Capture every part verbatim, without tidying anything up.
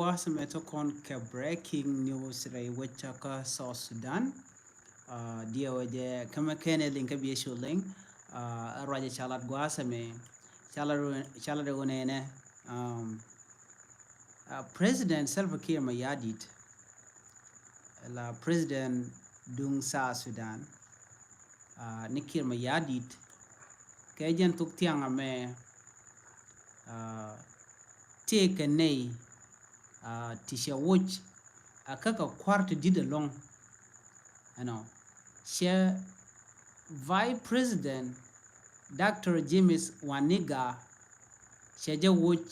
gua̱a̱th ɛmɛ ti kɔn kɛ breaking news rɛy wec kä South Sudan. Diɛw jɛ kä mɛ kɛn ɛ liŋ kä biɛ cu liŋ. Ruacɛ ca lat gua̱a̱th ɛmɛ ca lat ɛ wä nɛnɛ. President Salva Kiir Mayardit la president duŋ South Sudan ni Kiir Mayardit kɛ jɛn thuk thiaŋ ɛmɛ. Tëëkɛ nɛy ti cɛ woc a kä kɛ kua̱r ti di̱t ɛlɔ̱ŋ. Ɛnɔ cɛ Vice President Doctor James Waniga cɛ jɛ woc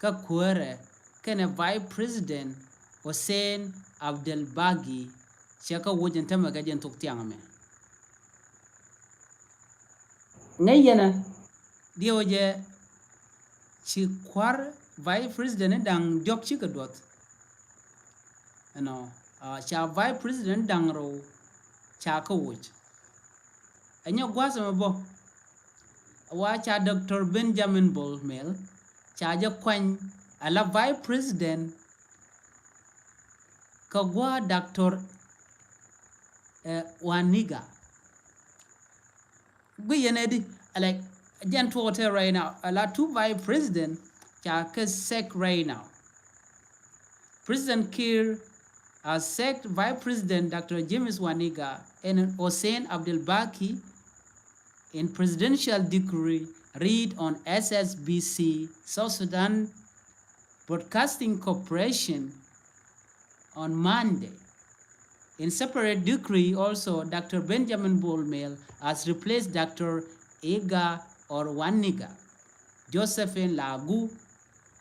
kä kuäärɛ kɛnɛ Vice President Hussein Abdelbagi cɛ kä woc ɛn tämɛ kɛ jɛn thuk thiaŋ ɛmɛ. Ŋäc yɛnɛ diɛw jɛ ci kua̱r Vice President ni da̱ŋ diɔ̱k cikɛ duɔth. Ɛnɔ ca Vice President ni da̱ŋ rɛw ca kä woc. Ɛnyɛ gua̱a̱th ɛmɛ bä wa ca Doctor Benjamin Bol Mel ca jɛ kuany ala Vice President kä gua̱a̱ Doctor Waniga. Gui yɛn ɛ di, like, jɛn tuɔɔk tɛ right now, a la two Vice President ca kɛ sack right now. President Kiir has sacked Vice President Doctor James Waniga and Hossein Abdelbaki in presidential decree read on S S B C, South Sudan Broadcasting Corporation, on Monday. In separate decree also, Doctor Benjamin Bol Mel has replaced Doctor Iga or Waniga. Josephine Lagu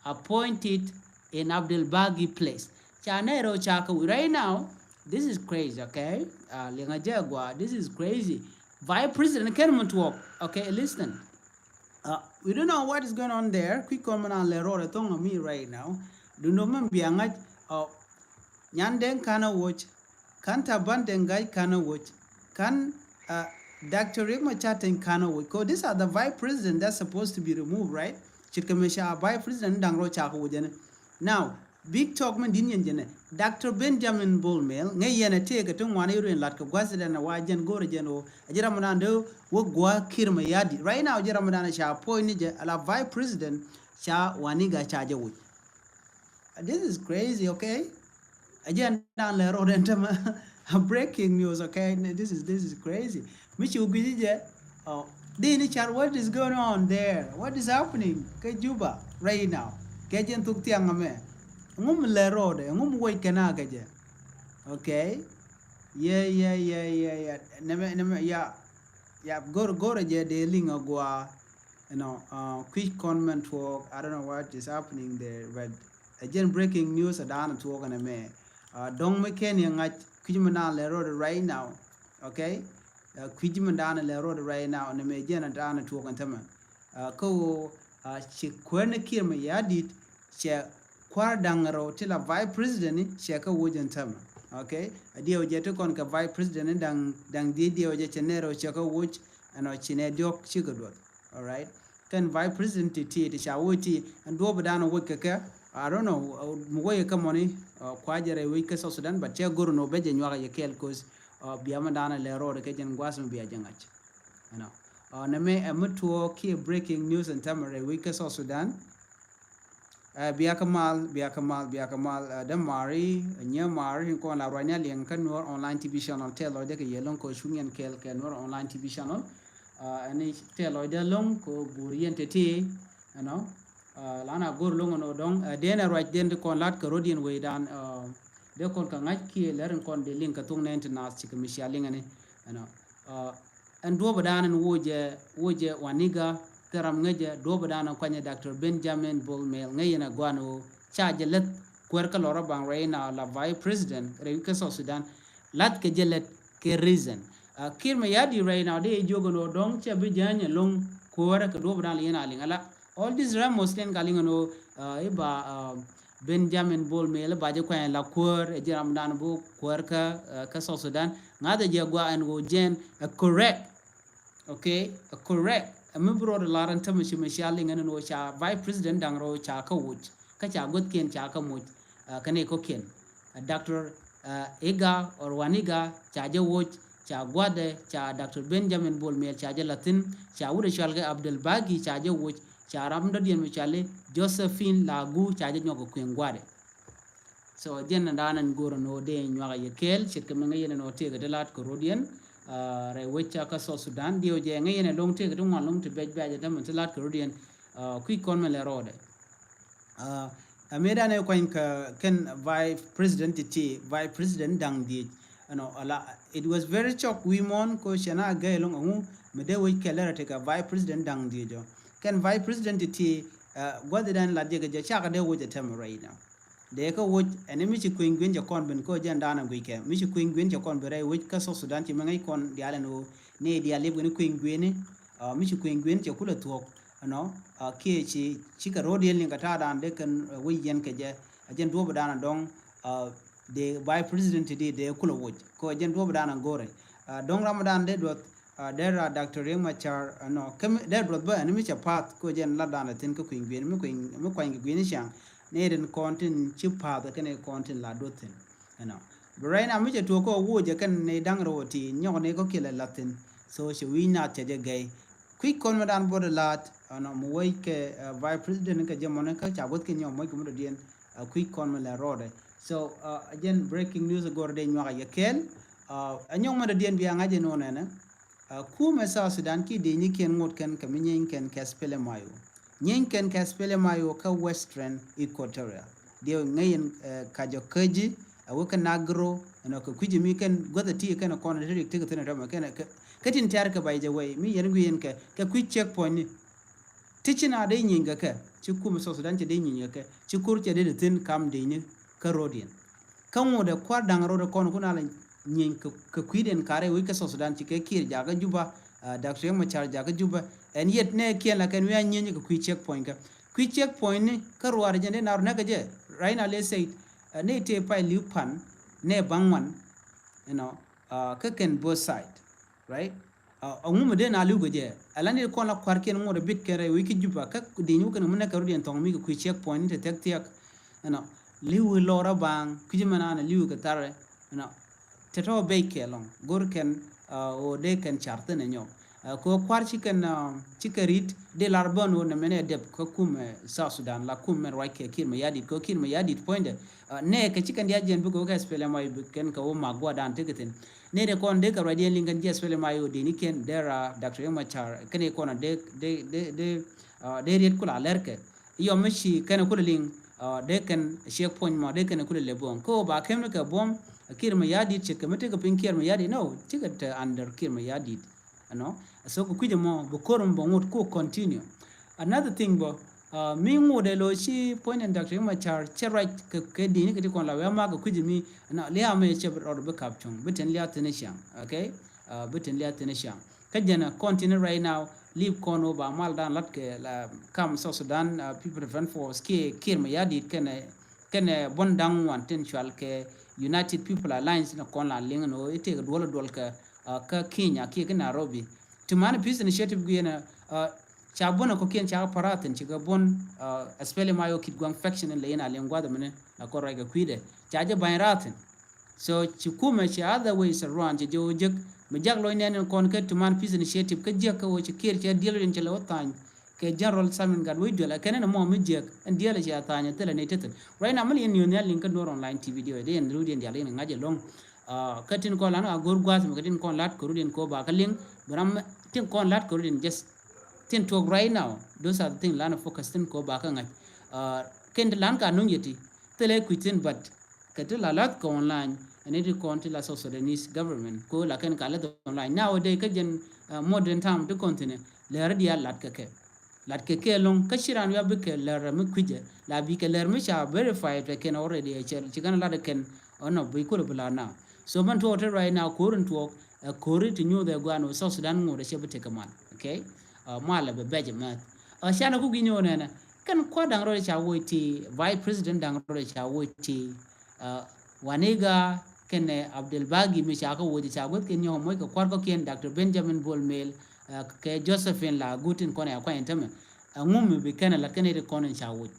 appointed in Abdel Bagi place. Ca nɛy rɛw ca kɛ right now. This is crazy, okay? Liŋa jɛ gua, this is crazy. Vice President kɛn mi tuɔɔk. Okay, listen. We don't know what is going on there. Kui̱ kɔn mi na lɛ rɔɔdɛ thɔŋ mi right now. Dundo mi bia ŋa̱c. Nyan Deng kanɛ woc. Kan Taban Deng Gai kanɛ woc. Kan Doctor Riek Machar Teny kanɛ woc. Ko these are the Vice President that's supposed to be removed, right? Ce̱tkɛ mi ca Vice President da̱ŋ rɔ ca kɛ woc ɛn. Now big talk min di̱t yɛn jɛnɛ Doctor Benjamin Bol Mel ŋäc yɛn ɛ tëëkɛ ti ŋuan iruin lat kɛ gua̱th dɛn ɛ wa jɛn go̱rɛ jɛn ɣöö a ji̱ Ramadan dee wä gua̱a̱ Kiir Mayardit. Right now ji̱ Ramadan ca appoint ni jɛ ala Vice President ca Waniga ca jɛ woc. This is crazy, okay? Ɛ jɛn dan lɛ rɔɔdɛ ɛn tämɛ. Breaking news, okay? This is, this is crazy. Mi ci wä gui̱ci jɛ. Di ni car, what is going on there? What is happening kä Juba right now? Kɛ jɛn thuk thiaŋ amɛ. Ŋum lɛ rɔɔdɛ, ŋum woc kɛ na kɛ jɛ. Okay? Yeah, yeah, yeah, yeah, yeah. Nɛmɛ, nɛmɛ, yeah. Yeah, go̱r, go̱r jɛ dee liŋ a gua. You know, kui̱c kɔn mɛn tuɔɔk, I don't know what is happening there, but ɛ jɛn breaking news a da̱a̱n a tuɔɔk ɛn ɛmɛ. Dɔ̱ŋ mi kɛn yɛ ŋa̱c kui̱c mi da̱a̱n lɛ rɔɔdɛ right now. Okay? Kui̱c mi da̱a̱n lɛ rɔɔdɛ right now ɛn ɛmɛ jɛn a da̱a̱n a tuɔɔk ɛn tämɛ. Kä ɣöö ci kuäär ni Kiir Mayardit cɛ kua̱r da̱ŋ rɛw ti la Vice President ni cɛ kä woc ɛn tämɛ. Okay? A diɛw jɛ ti kɔn kɛ Vice President ni da̱ŋ, da̱ŋ di diɛw jɛ cɛ nɛ rɛw cɛ kä woc ɛn ɔ ci nɛ diɔ̱k cikɛ duɔth. Alright. Kɛn Vice President ti ti ti ca woc ti ɛn duɔ̱ɔ̱p dan woc kɛ kɛ. I don't know. Mi woc kɛ mɔni kua̱ jɛ rɛy wec kä South Sudan, but cɛ go̱r nɔ bɛ jɛ nyuak yɛ kɛɛl, cause bia mi dan lɛ rɔɔdɛ kɛ jɛn gua̱a̱th mi bia jɛ ŋa̱c. You know. Nɛ mɛ ɛ mi tuɔɔk kiɛ breaking news ɛn tämɛ rɛy wec kä South Sudan. Bia kä mal, bia kä mal, bia kä mal. Dämaari, nyɛ maari in kɔn la ruacni a liɛŋ kä Nuer Online T V channel, tɛl lɔcdɛ kɛ yɛ loŋ kɛ cuŋ yɛn kɛɛl kɛ Nuer Online T V channel. Ɛn tɛl lɔcdɛ loŋ kɛ go̱o̱r yɛn tɛtɛ. Ɛnɔ. Lan a go̱o̱r loŋ ɛn ɔ dɔŋ. Den ɛ ruac den ti kɔn lat kɛ rot yɛn wecdan. Dee kɔn kɛ ŋa̱c kiɛ lɛr in kɔn dee liŋ kɛ thok nɛn ti naath cikɛ mi cia liŋ ɛni. Ɛnɔ. Ɛn duɔ̱ɔ̱p dan ɛn wocɛ, wocɛ Waniga, thil ram ŋäcɛ duɔ̱ɔ̱p dan ɛn kuanyɛ Doctor Benjamin Bol Mel ŋäc yɛn ɛ guan ɣöö ca jɛ läth kuäär kä lɔrä baŋ right now la Vice President rɛy kä South Sudan. Lath kɛ jɛ lät kɛ reason. Kiir Mayardit right now dee jiök ɛn ɣöö dɔ̱ŋ cɛ bi jääny ɛlɔ̱ŋ kuäärä kɛ duɔ̱ɔ̱p dan la yɛn a liŋ ala. All this rumors tin ka liŋ ɛn ɣöö i̱ ba Benjamin Bol Mel i̱ ba jɛ kuany la kuäär ɛ ji̱ ram dan bi kuäär kä, kä South Sudan. Ŋa̱thɛ jɛ gua ɛn ɣöö jɛn ɛ correct. Okay, ɛ correct. Ɛ mi bi rɔɔdɛ lar ɛn tämɛ ci mi cia liŋ ɛn ɣöö ca Vice President da̱ŋ rɛw ca kä woc kä ca guäthkiɛn ca kä moc. Kä nɛy kɔ̱kiɛn, Doctor Iga or Waniga ca jɛ woc, ca gua̱dɛ, ca Doctor Benjamin Bol Mel ca jɛ la̱thi̱n, ca wut ɛ cɔal kɛ Abdel Bagi ca jɛ woc, ca ram dɔ̱diɛn mi cɔal i̱ Josephine Lagu ca jɛ nyɔk kɛ kuëŋ gua̱dɛ. So jɛn ni da̱a̱n ɛn go̱o̱r ɛn ɣöö dee nyuak a yɛ kɛɛl ce̱tkɛ mi ŋäc yɛn ɛn ɣöö tëëkɛ ti la̱t kɛ rɔ̱diɛn rɛy wec ca kä South Sudan. Diɛw jɛ ŋäc yɛn ɛ lo̱ŋ tëëkɛ ti ŋuan lo̱ŋ ti bɛc bɛc ɛ tämɛ ti la̱t kɛ rɔ̱diɛn. Kui̱c kɔn mi lɛ rɔɔdɛ. Ɛ mëë dan ɛ kuany kɛ kɛn vice president ti ti vice president da̱ŋ dhiec. Ɛnɔ ala, it was very shock wi̱i̱ muɔ̱ɔ̱n ko cɛ na gɛy lo̱ŋ ɛŋu mi dee wec kɛl lɛrɛ ti kɛ vice president da̱ŋ dhiec ɔ. Kɛn vice president ti ti gua̱thi dan la jɛ kɛ jɛ cakɛ dee wec ɛ tɛmɛ right now. Dee kä woc ɛn mi ci kueny gui̱n cɛ kɔn ben kä jɛn da̱a̱n a guic kɛ mi ci kueny gui̱n cɛ kɔn ben rɛy wec kä South Sudan ci mi ŋäc kɔn diaal ɛn ɣöö ni diaal liep kɛ ni kueny gui̱n ni. Mi ci kueny gui̱n cɛ kulɛ thuɔ̱k ɛnɔ kiɛ ci ci kɛ ro̱o̱diɛn liŋ kɛ ta̱a̱ da̱a̱n dee kɛn wec yɛn kɛ jɛ. A jɛn duɔ̱ɔ̱p da̱a̱n a dɔ̱ŋ dee vice president ti di dee kulɛ woc kɛ jɛn duɔ̱ɔ̱p da̱a̱n a go̱rɛ. Dɔ̱ŋ ram da̱a̱n dee duɔth dee ra Doctor Riek Machar ɛnɔ kä dee duɔth bä ɛn mi cɛ path kɛ jɛn lat da̱a̱n a thi̱n kä kueny gui̱n mi kueny mi kuany kɛ gui̱n ni ciaŋ. Ni rin kɔn tin ci path kɛn kɔn tin la duɔth thi̱n. Ɛnɔ bi rɛy na mi cɛ tuɔk kɛ woc ɛ kɛn ni da̱ŋ rɛw ti nyɔk ni kɔ kiɛ lɛ la̱thi̱n. So cɛ wi̱c naath cɛ jɛ gɛy. Kui̱c kɔn mi dan bot ɛ la̱t ɛnɔ mi wec kɛ vice president kɛ jɛ mɔni kä ca guäth kɛ nyɔk moc kɛ mi dɔ̱diɛn. Kui̱c kɔn mi lɛ rɔɔdɛ. So ɛ jɛn breaking news ɛ gɔr dee nyuak ɛ yɛ kɛɛl. Ɛ nyɔk mi dɔ̱diɛn bia ŋa̱c ɛ nonɛnɛ. Kumɛ South Sudan ki dee nyikiɛn ŋot kɛn kɛ mi nyieeny kɛn kɛ SPLM-IO. Nyieeny kɛn kɛ SPLM-IO kä Western Equatoria. Diɛ ŋäc in kacɔ käji a wek kɛ Nagro ɛnɔ kɛ kui̱ci mi kɛn guäth a ti kɛn kɔn ti rik ti kɛ thin a rɛm kɛn kɛ tin tɛr kɛ, by the way, mi yɛn gui̱ in kɛ kɛ kui̱ checkpoint ni. Ti ci na dee nyieeny kɛ kɛ ci kumɛ South Sudan cɛ dee nyieeny kɛ kɛ ci kur cɛ dee di thin kam dee ni kä ro̱diɛn. Kä ŋot ɛ kua̱r da̱ŋ rot ɛ kɔn kun a la nyieny kɛ kui̱dɛn karɛ wec kä South Sudan ci kɛ Kiir jakä Juba. Doctor Riek Machar jakä Juba. Ɛn yet nɛ kiɛn la kɛn wi̱i̱ a nyieny kɛ kui̱ checkpoint kä kui̱ checkpoint ni kä ruaar jɛn dee na rot nɛ kɛ jɛ. Right now, let's say nɛ tëë pay li̱w pan nɛ baŋ wan, you know, kä kɛn both side, right? Ɛ ŋu mi dee na li̱w kɛ jɛ ɛ la ni kɔn la kua̱rkiɛn ŋot ɛ bit kɛn rɛy wec kä Juba kä dee nyuk kɛn mi nɛ kɛ rot yɛn thɔŋ mi kɛ kui̱ checkpoint ni te thiak thiak. Ɛnɔ li̱w lɔr a baŋ kui̱ci mɛn an li̱w kɛ tharɛ. Ɛnɔ te tɔ bɛc kɛ lɔŋ go̱r kɛn ɣöö dee kɛn car thin ɛ nyɔk. Kɛ ɣöö kua̱r ci kɛn ci kɛ ri̱t dee lar bän ɣöö nɛ mɛn ɛ dep kä kum ɛ South Sudan la kum mɛn ruac kɛ Kiir Mayardit kɛ ɣöö Kiir Mayardit puɔ̱nydɛ. Nɛ kɛ ci kɛn diac jɛn bikɛ wä kɛ SPLM-IO bi kɛn kɛ wä mak gua̱dan tekɛ thin. Nɛ dee kɔn dee kɛ ruac diɛn liŋ kɛn ji̱ SPLM-IO dee ni kiɛn dee ra Doctor Riek Machar kɛn i̱ kɔn dee dee dee dee riet kula lɛr kɛ. Yɔm mi ci kɛn kulɛ liŋ dee kɛn checkpoint mɔ dee kɛn kulɛ lɛ buɔ̱m kä ba kɛm ni kɛ buɔ̱m. Kiir Mayardit ce̱tkɛ mi tekɛ piny Kiir Mayardit, no, cikɛ te under Kiir Mayardit. Ɛnɔ so kɛ kui̱c ɛmɔ bi ko̱r mi bɛ ŋot ku continue. Another thing bä mi ŋot ɛ lo ci puɔ̱ny ɛn Doctor Riek Machar cɛ ruac kɛ kɛ di̱i̱ni kɛ ti kɔn la wee ma kɛ kui̱c mi ɛnɔ lia̱a̱ mi cɛ rɔɔd bi kap cuŋ bi tin lia̱a̱ thin ciaŋ. Okay. Bi tin lia̱a̱ thin ciaŋ. Kä jɛn kɔn tin right now live kɔn wä ba mal dan lat kɛ la kam South Sudan People Defense Force kiɛ Kiir Mayardit kɛnɛ kɛnɛ buɔ̱n da̱ŋ wan tin cual kɛ United People Alliance ni kɔn la liŋ ni wä itek duɔl duɔl kɛ kä Kenya kiɛ kä Nairobi. Ti man peace initiative guiɛnɛ ca buɔ̱n a kɔkiɛn ca parathin ci kɛ buɔ̱n SPLM-IO Kitgwang faction in lɛ in a liŋ gua̱th mini a kɔn ruac kɛ kui̱dɛ ca jɛ ba̱ny rathin. So ci kumɛ ci other ways around ci jɛ wä jek mi jak lo̱c nɛn in kɔn kɛ ti man peace initiative kä jiäk kä wä ci Kiir cɛ diɛl in cɛ lɛ wä thany kɛ General Simon Gatwec Dual a kɛn in mɔ mi jiäk in diɛl ci a thany a thilɛ ni tethin. Right now mi liɛn niöth ni a liŋ kä Nuer Online T V diɔ di in rut in dial in ŋa̱c ɛlɔ̱ŋ. Kä tin kɔn lan a go̱r gua̱th mi kä tin kɔn lat kɛ rut in ko ba kä liŋ bi ram tin kɔn lat kɛ rut in just tin tuɔk right now. Those are the thing lan a focus tin ko ba kä ŋa̱c. Kɛn ti lan ka nuŋ yeti thilɛ kui̱ thin but kɛ ti la lath kɛ online ɛn iti kɔn ti la South Sudanese government ko la kɛn ka lath online nowadays kä jɛn modern time ti kɔn thinɛ lɛr diaal lat kɛ kɛ. Lat kɛ kɛ loŋ kä ci ran wiak bikɛ lɛr mi kui̱cɛ la bikɛ lɛr mi ca verify tɛ kɛn already ɛ cɛl ci kɛn lat kɛn ɔnɔ bi kulɛ bi lat now. So mɛn tuɔɔk te right now ko̱r in tuɔɔk ɛ ko̱r in ti nyuuth ɛ guan wä South Sudan ŋot ɛ cɛ bi tekɛ mal. Okay. Mal ɛ bɛ bɛc ɛ mɛth. Ɛ canɛ ku gi̱ny ɣän ɛnɛ kɛn kua̱r da̱ŋ rɔɔdɛ ca woc ti vice president da̱ŋ rɔɔdɛ ca woc ti Waniga kɛnɛ Abdel Bagi mi ca kä woc ca guäth kɛn nyɔk moc kɛ kua̱r kɔkiɛn Doctor Benjamin Bol Mel kɛ Josephine Lagu tin kɔn ɛ a kuany in tämɛ. Ɛŋu mi bi kɛn ɛ lat kɛn ɛ ti kɔn in ca woc.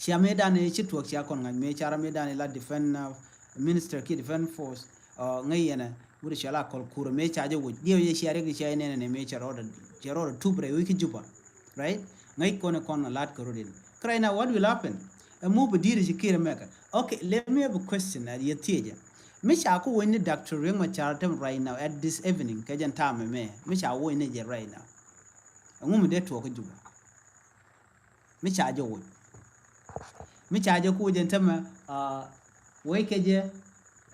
Cia mëë dan i̱ ci tuɔɔk cia kɔn ŋa̱c mëë ca ram mëë dan i̱ la defend, uh, minister kiɛ defend force, uh, ŋäc yɛn ɛ wut i̱ cia la kɔl kur mëë ca jɛ wuc. Diɛw yɛ cia riɛk i̱ cia inɛnɛ ni mëë ca rɔɔdɛ, cia rɔɔdɛ tup rɛy wi̱c ki Juba. Right? Ŋäc kɔn i̱ kɔn lat kɛ rot in. Kɛ right now, what will happen? Ɛ mu bi di̱i̱r i̱ ci kiɛr mɛkɛ. Okay, let me have a question at yɛ thiecɛ. Mi ca ku wec ni Doctor Riek Machar tem right now at this evening, kɛ jɛn time mɛ, mi ca wec ni jɛ right now. Ɛŋu mi dee tuɔɔk kä Juba? Mi ca jɛ woc. Mi ca jɛ ku jɛ tämɛ, uh, wec kɛ jɛ,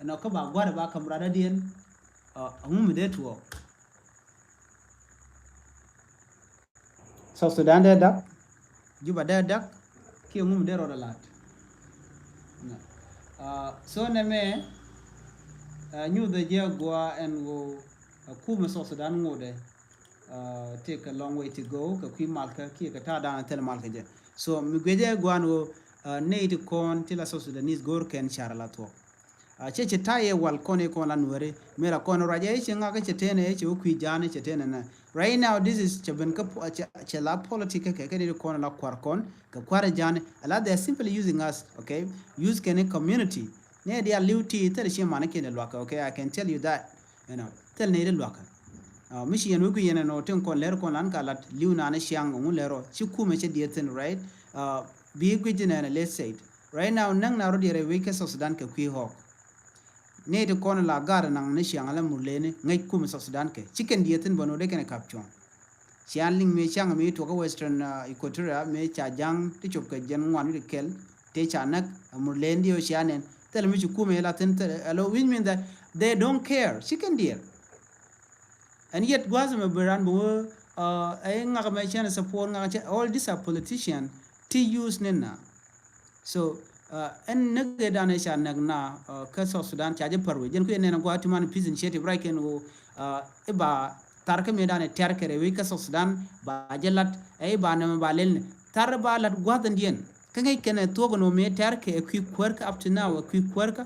ɛnɔ kä ba gua̱r ba ka̱m radadiɛn, uh, ɛŋu mi dee tuɔɔk? South Sudan dee dak, Juba dee dak, kiɛ ɛŋu mi dee rɔɔdɛ la̱t? Uh, so nɛmɛ, uh, nyuthɛ jɛ gua̱a̱ ɛn ɣöö, uh, kumɛ South Sudan ŋotdɛ. Uh, take a long way to go, kɛ kui̱ malkä kiɛ kɛ ta̱a̱ da̱a̱n thil malkä jɛ. So mi guiɛ jɛ gua̱a̱n ɣöö, uh, nɛy ti kɔn ti la South Sudanese go̱o̱r kɛn car la thuɔ̱k. Uh, cɛ cɛ ta̱a̱ yɛ wal kɔn i̱ kɔn la Nuääri, mëë la kɔn ruac ɛ cɛ ŋakä cɛ tenɛ ɛ cɛ wä kui̱ ja̱a̱n cɛ tenɛ nɛ. Right now, this is cɛ ben kä po-, cɛ, cɛ la politic kɛ kɛ nɛy ti kɔn la kua̱r kɔn kɛ kua̱r ja̱a̱n. A la, they are simply using us, okay? Use kɛn i̱ community. Nɛ diaal li̱w ti thil ci man kiɛ ni luakä, okay? I can tell you that. You know, thil ni di luakä. Uh, mi ci yɛn wek yɛn ɛn ɔ tin kɔn lɛr kɔn lan ka lat li̱w naan ciaŋ ŋu lɛr ɔ ci kumɛ cɛ diɛ thin, right? Uh, bi guic di nɛn, let's say it. Right now, näŋ na rɔ diɛ rɛ wec kɛ South Sudan kɛ kui̱ hɔk. Ni ti kɔn la gar naŋ ni ciaŋ la mur leni ŋäc kumɛ South Sudan kɛ ci kɛn diɛ thin bä nɔ de kɛn kap cuɔ̱ŋ. Cian liŋ mëë caŋ mëë tuɔkä Western, uh, Equatoria, mëë ca ja̱ŋ ti cop kɛ jɛn ŋuan wi̱cdɛ kɛl, tëë ca näk, a mur lëë ndiɛ ɔ cia nɛn. Thilɛ mi ci kumɛ la thin, thilɛ, alo, which mean that they don't care. Ci kɛn diɛɛr. And yet gua̱a̱th mɛ bi ran bi wee, uh, ɛ ŋak mɛ cɛn support, ŋak cɛ, all these are politician ti use ni na. So, uh, ɛn näk ëë dan ëë ca näk na, uh, kä South Sudan ca jɛ pär wec. Jɛn kui̱ nɛn a gua̱a̱th ti man peace initiative right kɛn ɣöö, uh, i̱ ba thar kä mëë dan ëë tɛ̈r kɛ rɛy wec kä South Sudan ba jɛ lat, ɛ i̱ ba nɛmɛ ba lel ni. Thar ba lat gua̱a̱th ɛn diɛn. Kä ŋäc kɛn ɛ thuɔ̱k ɛn ɣöö mëë tɛ̈r kɛ ɛ kui̱ kuäärkä up to now, ɛ kui̱ kuäärkä.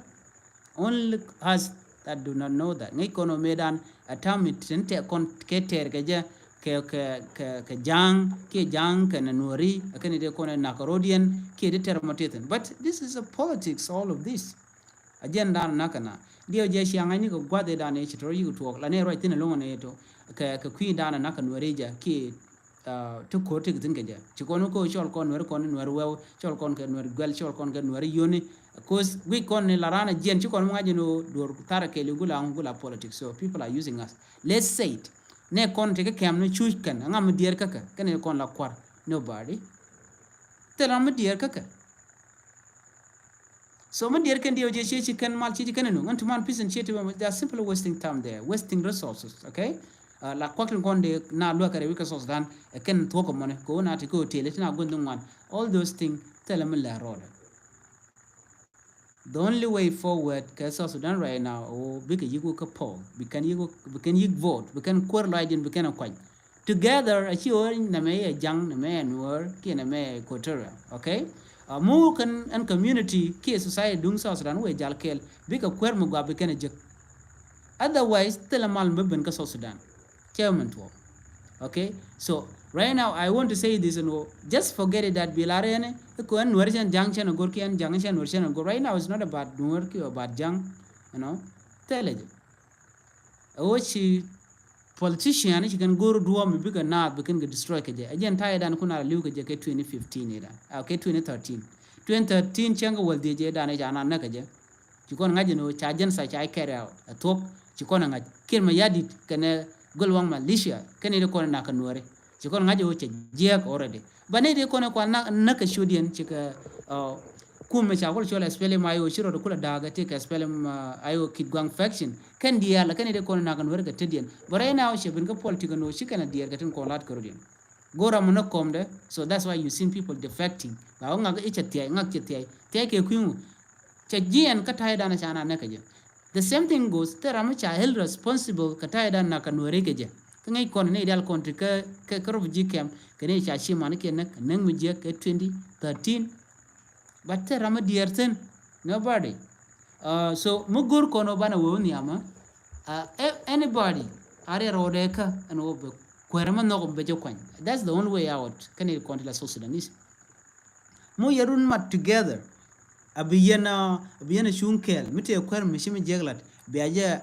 Only us that do not know that. Ŋäc kɔn ɔ mëë dan a ta̱a̱ mi tin tɛk kɔn kɛ tɛɛr kɛ jɛ kɛ, kɛ, kɛ, kɛ ja̱a̱ŋ kiɛ ja̱a̱ŋ kɛnɛ Nuääri, a kɛn i̱ dee kɔn ɛ nak rɔ̱diɛn kiɛ dee tɛr mɔ tithin. But this is a politics, all of this. A jɛn dan nak kɛ na. Diɛw jɛ ciaŋ a ni kɛ gua̱th i̱ dan i̱ ci tɔr yik tuɔɔk la ni ruac thin a loŋ ni to kɛ, kɛ kui̱ dan nak kɛ Nuääri jɛ kiɛ uh, ti ko̱r ti kɛ thi̱n kɛ jɛ. Ci kɔn mi ko̱ cɔl kɔn Nuääri, kɔn Nuääri wɛw, cɔl kɔn kɛ Nuääri guɛl, cɔl kɔn kɛ Nuääri yoni. Cause wi̱c kɔn ni la raan a jiɛn ci kɔn mi ŋa̱c jɛ ni ɣöö duɔ̱ɔ̱r tharɛ kɛɛliw gula, gula politics. So people are using us. Let's say it. Nɛ kɔn ti kɛ kɛm ni cuc kɛn, ŋa mi diɛɛr kä kɛ, kɛn ni kɔn la kua̱r. Nobody. Thil ram mi diɛɛr kä kɛ. So mi diɛɛr kɛn diɛw jɛ ciɛ ci kɛn mal, ciɛ ci kɛn ɛnɔ. Ŋän ti man peace initiative, they are simply wasting time there, wasting resources, okay? Uh, la kuak tin kɔn dee na luäk kɛ rɛy wi̱c kä South Sudan, ɛ kɛn thuɔ̱k kɛ mɔni, kɛ ɣöö na ti kɛ hotel, ti na guänh dhi ŋuan. All those things, thilɛ mi lɛ rɔɔdɛ. The only way forward kɛ South Sudan right now, ɣöö bikɛ yik wä kä poll, bi kɛn yik wä, bi kɛn yik vote, bi kɛn kuäär lɔac din, bi kɛn ɛ kuany. Together, a ci ɣöö nɛmɛ yɛ ja̱ŋ, nɛmɛ yɛ Nuäär, kiɛ nɛmɛ yɛ Equatoria, okay? A mu kɛn ɛn community kiɛ society duŋ South Sudan wëë jal kɛɛl, bikɛ kuäär mi gua̱a̱p bi kɛn a jek. Otherwise, thilɛ mal mi ben kä South Sudan. Cɛ mɛn tuɔɔk. Okay? So, right now, I want to say this, you know, just forget it that bi lar yɛn, iko ɛn Nuäär cɛn ja̱ŋ cɛn a go̱r kiɛ ɛn ja̱ŋ cɛn Nuäär cɛn a go̱r. Right now, it's not about Nuäär kiɛ about ja̱ŋ, you know. Thilɛ jɛ. A ɣöö ci politician ci kɛn go̱o̱r duɔ̱ɔ̱p mi bikɛ naath bi kɛn kɛ destroy kɛ jɛ. A jɛn ta̱yɛ dan kun a la li̱w kɛ jɛ kɛ twenty fifteen idan. A kɛ twenty thirteen. Twenty thirteen cäŋ kɛ wäl dhiec jɛ dan idan a näk kɛ jɛ. Ci kɔn ŋa̱c jɛ ni ɣöö ca genocide ca carry out. A thuɔ̱k ci kɔn a ŋa̱c. Kiir Mayardit kɛnɛ Gol Waŋ Militia kɛn i̱ kɔn a nak kɛ Nuääri. Ci kɔn ŋa̱c ɣöö cɛ jiɛɛk already. Ba nɛy ti kɔn ɛ kual nak, nak kɛ ciötdiɛn cikɛ, uh, kumɛ ca kul cɔl SPLM IO ci rɔɔd kulɛ da̱a̱k ɛ ti kɛ SPLM, uh, IO Kit Gwang faction. Kɛn diaal kɛn nɛy ti kɔn nak kɛ Nuääri kɛ tetdiɛn. But right now cɛ ben kä politik ɛn ɣöö ci kɛn a diɛɛr kɛ tin kɔn la̱t kɛ rɔɔdiɛn. Go̱o̱r ram mi näk kɔmdɛ. So that's why you seen people defecting. Ba wä ŋak i̱ cɛ thia̱y, ŋak cɛ thia̱y. Thia̱y kɛ kui̱ ŋu. Cɛ jiɛn kä ta̱ydan ca na näk kɛ jɛ. The same thing goes, thil ram mi ca held responsible kɛ ta̱ydan nak kɛ Nuääri kɛ jɛ. Kä ŋäc kɔn ni dial kɔn ti kä, kä, kä refugee camp, kɛ ni ca ci man kiɛ näk, näk mi jiäk kɛ twenty thirteen. But thil ram mi diɛɛr thi̱n, nobody. Uh, so mi go̱r kɔn ɔ banɛ wee wä nhiamä, uh, a-, anybody a riɛr ɣɔdɛ kä ɛn ɣöö bɛ kuäärä mi nhɔk bɛ jɛ kuany. That's the only way out. Kä ni kɔn ti la South Sudanese. Mo yɛ run mat together. A bi yɛn a bi yɛn a cuŋ kɛɛl mi tëë kuɛr mi ci mi jiɛk lat bia jɛ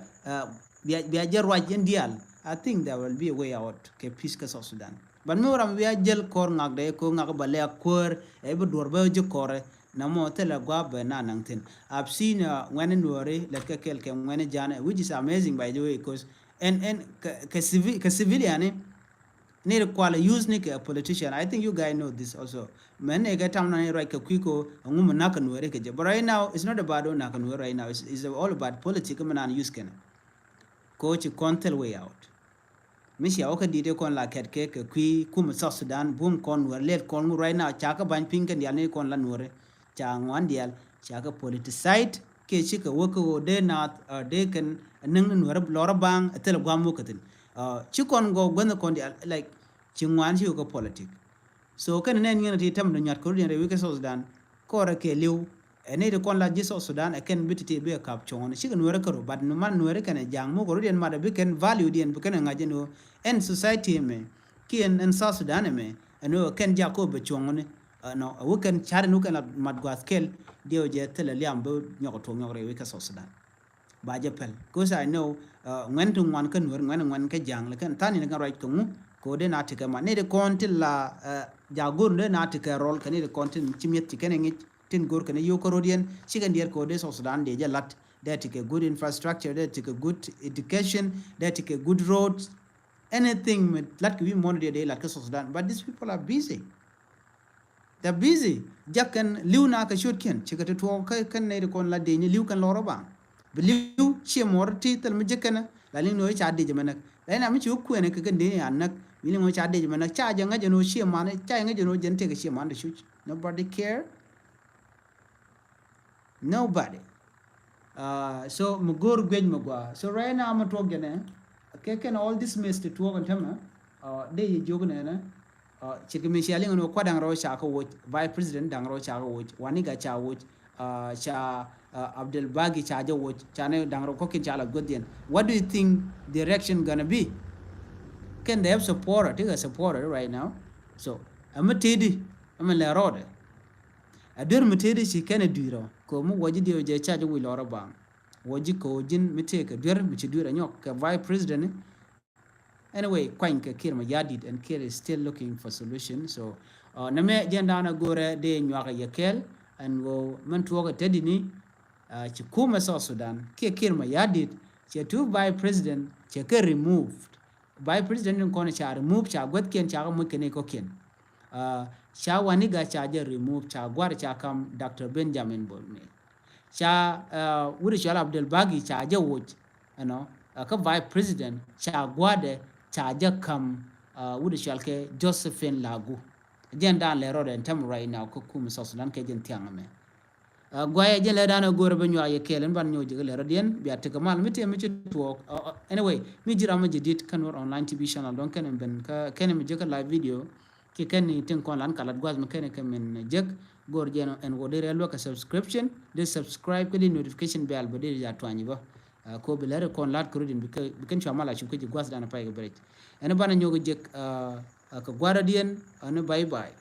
bia jɛ ruac yɛn diaal. I think there will be a way out kɛ peace kɛ South Sudan. But mi wä ram bia jɛl kɔr ŋak dɛ ko ŋak ba lɛ a kuäär ɛ bi duɔr bä ji̱ kɔrɛ. Na mɔ thilɛ gua̱a̱p bɛ na naŋ thi̱n. I've seen ŋuɛ̈ni nuɔ̱ɔ̱ri lɛt kɛ kɛl kɛ ŋuɛ̈ni ja̱a̱n, which is amazing, by the way, 'cause ɛn ɛn kɛ civilian ni ni ri kual use ni kɛ politician. I think you guys know this also. Mɛn ni kɛ tam na ni ruac kɛ kui̱ ko ɛŋu mi nak kɛ nuɔ̱ɔ̱ri kɛ jɛ. But right now it's not about nak kɛ nuɔ̱ɔ̱ri right now. It's, it's all about politics mi nan use kɛn. Ko ci kɔn thil way out. Mi cia wä kä dit kɔn la kɛt kɛ kɛ kui̱ kum South Sudan bum kɔn nuɔr lɛt kɔn ŋu right now ca kä bany piny kɛ dial ni kɔn la nuɔr ca ŋuan dial ca kä politicized kɛ ci kɛ wä kä ɣöö dee naath dee kɛn niŋ ni nuɔr lɔr baŋ thil guam wä kä thin. Ci kɔn gɔ guänh kɔn dial like ci ŋuan ci wä kä politic. So kɛn nɛn ŋiɛn ti tɛm dɔ nyuat kɛ rut yɛn rɛy wikɛ South Sudan. Kɔrɛ kɛ liw ɛ nɛy ti kɔn la ji̱ South Sudan ɛ kɛn bi ti ti bi ɛ kap cuɔ̱ŋ ni cikɛ nuɛrɛ kärɔ, but ni man nuɛrɛ kɛn ɛ ja̱a̱ŋ mukɛ rut yɛn mat ɛ bi kɛn value diɛn bi kɛn ɛ ŋa̱c ɛn ɣöö ɛn society ɛmɛ kiɛ ɛn South Sudan ɛmɛ ɛn ɣöö kɛn jak kɔ bɛ cuɔ̱ŋ ni. Ɛnɔ ɛ wä kɛn ca̱r ɛn wä kɛn la mat gua̱a̱th kɛl diɛw jɛ thilɛ liam bi nyɔk ɛ tuɔk nyɔk rɛy wikɛ South Sudan. Ba jɛ pɛl. 'Cause I know ŋuɛn ti ŋuan kä nuer ŋuɛn ŋuɛn kä ja̱a̱ŋ lɛ kɛn tha̱a̱n in kɛn ruac kɛ ŋu kɛ wä dee na ti kɛ ma ni ti kɔn ti la ja̱a̱ŋ go̱r dee na ti kɛ rɔl kɛ ni ti kɔn ti ci mi̱eth ti kɛn ŋic tin go̱r kɛ ni yo̱o̱k kä ro̱d yɛn ci kɛn diɛɛr kɛ wä dee South Sudan dee jɛ lat dee ti kɛ good infrastructure dee ti kɛ good education dee ti kɛ good road. Anything mi lat kɛ wi̱i̱ muɔ̱n dee dee lat kä South Sudan, but these people are busy. They're busy. Jak kɛn li̱w na kɛ ciötkiɛn cikɛ ti tuɔɔk kä kɛn nɛy ti kɔn la dec ni li̱w kɛn lɔrä baŋ. Bi li̱w ciɛ muɔr ti thil mi jek kɛn la liŋ ni ɣöö ca dec mɛ näk. La in a mi ci wä kuɛɛni kɛ kɛn dec ni a näk mi liŋ ɣöö ca dec mɛ näk ca jɛ ŋäc ɛn ɣöö ciɛ man ca jɛ ŋäc ɛn ɣöö jɛn tëëkɛ ciɛ man ti cuc. Nobody care. Nobody. So mi go̱o̱r guiec mi gua. So right now mi tuɔk jɛ nɛ kɛ kɛn all this mess ti tuɔk ɛn tämɛ. Dee yɛ jiök nɛ nɛ. Cikɛ mi cia liŋ ni kuat da̱ŋ rɛw ca kɛ woc, vice president da̱ŋ rɛw ca kɛ woc, Waniga ca woc, ca Abdel Bagi ca jɛ woc, ca ni da̱ŋ rɛw kɔ̱kiɛn ca la guäthdiɛn. What do you think the reaction gonna be? Kɛn they have supporter, ti kɛ supporter right now. So ɛmɛ tëëdi ɛmɛ lɛ rɔɔdɛ. A duer mi tëëdi ci kɛn a dui̱rɔ kɛ mi wä ji̱ diɛw jɛ ca jɛ wi̱i̱ lɔrä baŋ. Wä ji̱ kɛ wä ji̱n mi tëëkɛ duer mi ci dui̱rɔ nyɔk kɛ vice president ni. Anyway, kuany kɛ Kiir Mayardit and Kiir is still looking for solution. So nɛ mɛ jɛn da̱a̱n a go̱rɛ dee nyuakä yɛ kɛɛl ɛn ɣöö mɛn tuɔɔkɛ tetdi ni ci kumɛ South Sudan kiɛ Kiir Mayardit cɛ tu vice president cɛ kɛ removed. Vice president in kɔn ca remove ca guäthkiɛn ca kɛ moc kɛ ni kɔ̱kiɛn. Ca Waniga ca jɛ remove ca gua̱r ca kam Doctor Benjamin Bol Mel. Ca wut cual Abdel Bagi ca jɛ woc ɛnɔ kä vice president ca gua̱dɛ ca jɛ kam wut cual kɛ Josephine Lagu. Jɛn da̱a̱n lɛ rɔɔdɛ ɛn tämɛ right now kä kumɛ South Sudan kɛ jɛn thiaŋ ɛmɛ. Guayɛ jɛn lɛ da̱a̱n a go̱o̱rɛ bɛ nyuak yɛ kɛɛl ɛn ban nyɔk jɛ kɛ lɛ rɔɔdiɛn bia tekɛ mal mi tëë mi ci tuɔɔk. Anyway, mi ji̱ ram mi jɛ di̱t kä Nuer Online T V channel dɔ̱ŋ kɛn mi ben kä kɛn mi jɛ kä live video. Kiɛ kɛn ni tin kɔn lan ka lat gua̱th mi kɛn kɛ min jek. Go̱r jɛn ɛn wä dee rɛl wä kɛ subscription dee subscribe kä dee notification bell bä dee ja tuany bä. Ko bi lɛr kɔn lat kɛ rudin bi kɛn cua mal a cup kä ji̱ gua̱th dan a pay kɛ bɛrɛc. Ɛn banɛ nyɔk jek kɛ gua̱r a diɛn ɛn bye bye.